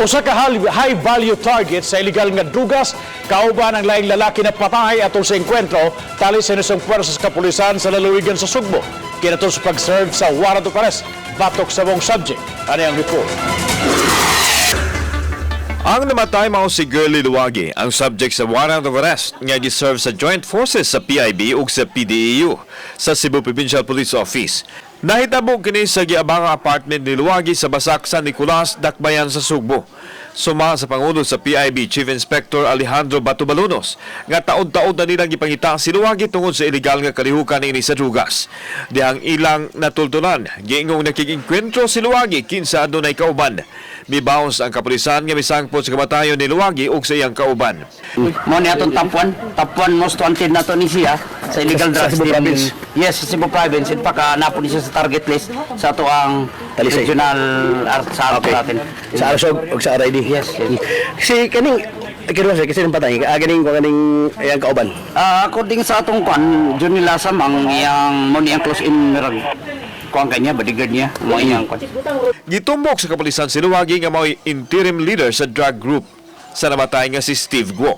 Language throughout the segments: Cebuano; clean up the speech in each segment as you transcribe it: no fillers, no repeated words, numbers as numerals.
Usa ka high value target sa illegal nga drugas kauban ang laing lalaki na patay atol sa engkwentro tali sa inusong puwersa sa kapulisan sa lalawigan sa Sugbo. Kinato sa pag-serve sa warrant of arrest batok sa mong subject. Ano ang report? Ang namatay mao si Girly Luwagi, ang subject sa warrant of arrest nga giserve sa Joint Forces sa PIB ug sa PDEU sa Cebu Provincial Police Office. Nahitabo kini sa giabanga apartment ni Luwagi sa Basak, San Nicolas, Dakbayan sa Sugbo. Suma sa Pangulo sa PIB, Chief Inspector Alejandro Batubalunos, nga taod-taod na nilang gipangita si Luwagi tungod sa ilegal nga kalihukan niini sa drugas. Dihang ilang natultulan, giingong nakig-engkwentro si Luwagi kinsa adunay kauban. Mibaos ang kapulisan nga misangpot sa kamatayon ni Luwagi ug sa iyang kauban. Mo ni atong top 1, top 1 most wanted na to ni siya sa illegal Sa drugs. Cebu Din. Province? Yes, sa Cebu Province. In fact, naa po ni siya sa target list sa ato ang Talisay. Regional sa natin. Sa RSOG o sa RID? Yes. Si kaning kino sir kasi ng patay, ganing ko ganing iyang kauban. According sa atong kwan, Johnny Lasam ang iyang mo ni ang close in mirag kuan kanya, bodyguard niya, mo iyang kwan. Gitumbok sa kapulisan si Luwagi nga mao'y interim leader sa drug group sa namatay nga si Steve Guo.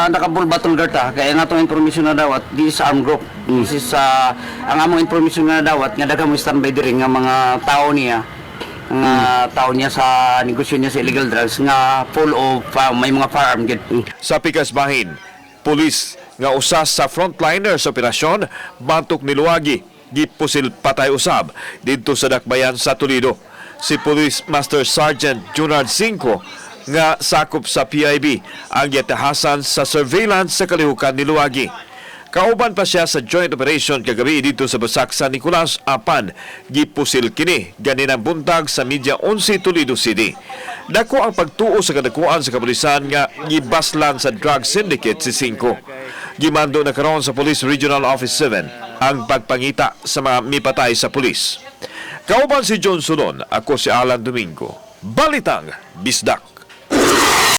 Naka-full battle guard ta kaya nga atong information na dawat, this is armed group. This is ang among information na dawat nga daghan mo standby diri nga mga tao niya nga tao niya sa negosyo niya sa illegal drugs nga full of may mga firearm gid. Sa pikas bahin, pulis nga usa sa frontliner sa operasyon batok ni Luwagi gipusil patay usab didto sa dakbayan sa Toledo. Si Police Master Sergeant Junard Cinco nga sakop sa PIB ang gitahasan sa surveillance sa kalihukan ni Luwagi. Kauban pa siya sa joint operation kagabi dito sa Basak, San Nicolas, apan gipusil kini ganinang buntag sa Media 11, Toledo City. Dako ang pagtuo sa kadakuan sa kapulisan nga gibaslan sa drug syndicate si Cinco. Gimando na karon sa Police Regional Office 7 ang pagpangita sa mga mipatay sa pulis. Kauban si John Solon, ako si Alan Domingo. Balitang Bisdak.